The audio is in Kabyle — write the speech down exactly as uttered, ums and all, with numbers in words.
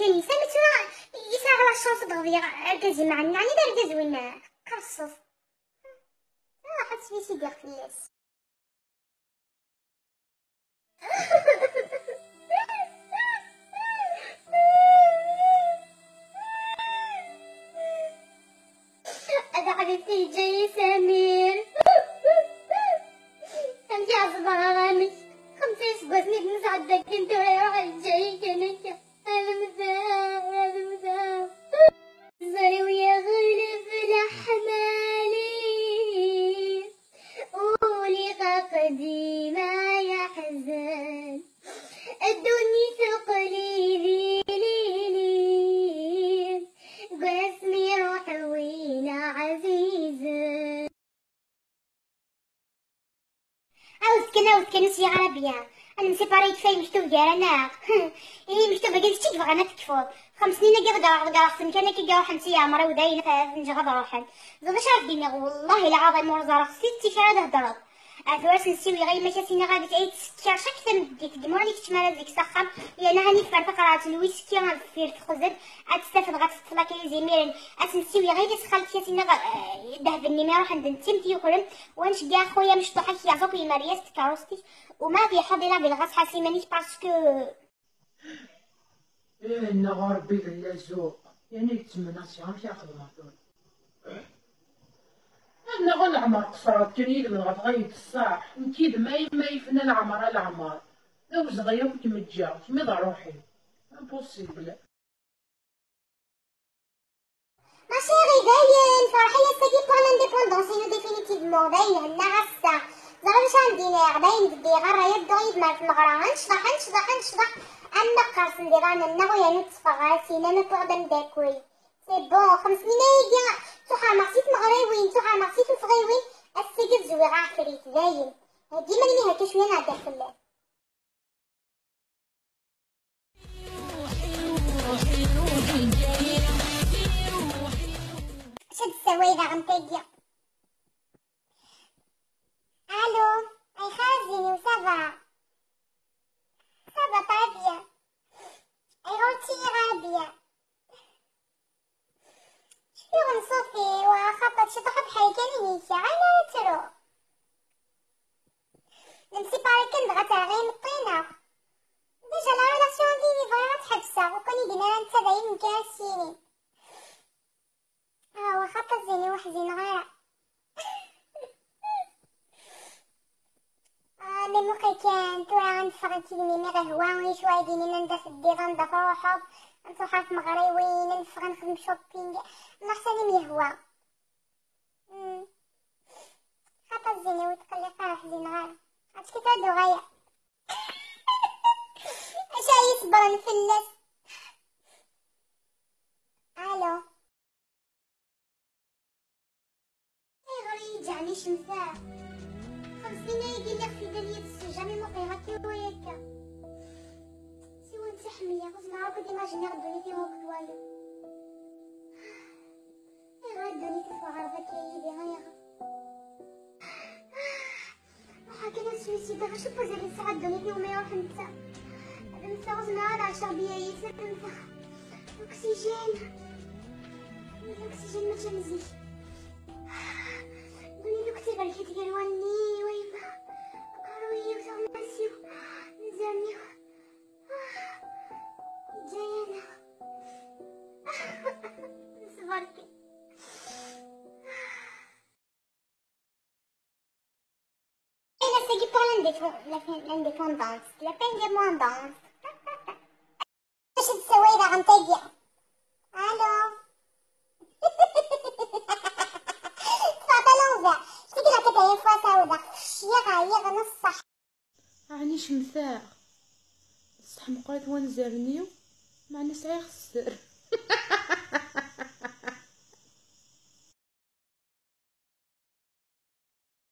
Sami tura yesɛa la chance d-ɣdiɣ argaz imeɛnen, ɛni d argaz winna? Qerṣef. Ruḥ ad sbisidiɣ fell-as. Ad aɣ-d-teǧǧa-yi Samir. Amek i ɛeẓbeɣ aɣanek? Xemsa iseggasen i d-nesɛedda akken, tura iruḥ yeǧǧa-yi kan akka. Alemda, alemda. Ẓer-iw yeɣleb leḥmali, uliɣ aqdim ay aḥzen. Ddunit teqqel-iyi d ilili, deg wasmi iruḥ win ɛzizen. Awet kan, awet kan, ur sliɣ ara bien. Ad nemsipari yekfa yemektub gar-aneɣ. Ihi mektub-agi d kečč i yebɣan ad tekfuḍ. Xems snin-agi ḍeggreɣ, ḍeggreɣ-ten kan akka, i iruḥen si Yeɛmer-iw dayen, ad nǧeɣ ad ruḥen. Teẓriḍ acu ara k-d-iniɣ? Wellah lɛaḍim ur ẓerreɣ s tidet kra ad hedreḍ. At wer sen-siwiɣ i yemma-k, ad s-iniɣ ad ay tsekkiṛ cak tameddit, deg muɣli kečč mi ara zik s axxam, yerna hani teffer taqerɛet n lwiski ɣer deffir texzed, ad tt-tafeḍ ɣer teṭṭlak-ayi zimiren, ad sen-siwiɣ i tas xalti, ad s-iniɣ, eh, ddheb-nni mi ruḥen d nettimt yukren, wanect-agi a xuya mecṭuḥ-ak yaẓ akk yemmer-yas tkeṛṛust-ik, وما في حد يلعب بالغاز حاسمانيك parce que Inna ɣur Rebbi d llazuq, yani yettmenna si amek ara xedmeɣ tura. Annaɣ a leɛmer qesreɣ-d kan yid-wen ɣef ɣayen d ṣṣaḥ, nekk yid-m ay ma yefna leɛmer a leɛmer, d awezɣi akk i kem-ǧǧiɣ, kemmi d ṛṛuḥ-iw. Impossible. Ma chérie, dayen, ferḥ-iyi ass-agi pour l'indépendance-inu définitivement, dayen, hennaɣ ass-a. Ẓriɣ acu ara m-d-iniɣ, dayen beddiɣ ṛṛay ad dduɣ yid-m ar tmeɣra, ad necḍeḥ, ad necḍeḥ, ad necḍeḥ, ad nneqqers d iḍarren-nneɣ u yernu ur tteffɣeɣ ara syin, ad nafeɣ d ameddakel. C'est bon, xems snin ayagi, ttuḥermeɣ si tmeɣriwin, ttuḥermeɣ si tuffɣiwin, ass-agi ad zwiɣ aɛefrit, dayen. Heggi iman-im akka cwiya neɛdda fell-am. Acu d-tessaway daɣen tagi? Allô, ay xazi-inu, ça va? Ça va très bien. Ayɣer ur ttiliɣ ara bien? Cfiɣ n ṣṣut-iw, axaṭer ciṭuḥ bḥal kan i d-yekka, ayen ara ttruɣ. Nemsipari kan dɣa terɣa imeṭṭi-nneɣ. Déjà la relation-agi i bɣiɣ ad tt-ḥebseɣ, lukan i d-yenna netta d ayen nekk ara s-yinin. Ah, axaṭer zzin-iw ur ḥzineɣ ara. Ah, mais muqel kan, tura ad neffeɣ nekk d mimi ɣer hwa, acu ara d-inin anda teddiḍ, anda truḥeḍ, ad nruḥ ɣer tmeɣriwin, ad neffeɣ ad nexdem shopping, neɣ sani m-yehwa. Hmm. Xaṭer zzin-iw ur tqelliq ara, ḥzineɣ ara. Acu ara d-uɣaleɣ? Acu ara yi-ṣebbren fell-as? Allô? Ayɣer i yi-ǧǧan icemta? Xems snin ayagi lliɣ fidèle yid-s, jamais muqleɣ akka i waya akka. Siwa netta ḥemmleɣ, ur zmireɣ akk ad imajiniɣ ddunit-iw akked wayeḍ. Ayɣer ddunit i tewɛer akka yid-i, ayɣer? Ruḥeɣ kan ad swisiddeɣ, acu n wazal i tesɛa ddunit-iw ma iruḥ netta? Ad mmteɣ, ur zmireɣ ad ɛiceɣ bla-s, ad mmteɣ. L'oxygène. L'oxygène mačči am zik. Ddunit akk d taberkant gar wallen-iw, a yemma. Aqerruy-iw, tuɣmas-iw, anzaren-iw. Yeǧǧa-yaneɣ. Ṣber kan. Et là, c'est pour l'indéfo-, la fin-, l'indépendance, la fin de mon danse. Acu d-tessaway daɣen tagi? Allô? Ṭṭfeɣ-t à l'envers. C'est que la quatrième fois sawdeɣ. Fecleɣ, ɛyiɣ, neṣṣeḥ. Ɛni cemteɣ? Ṣṣeḥ meqqrit wanzaren-iw, meɛna sɛiɣ sser.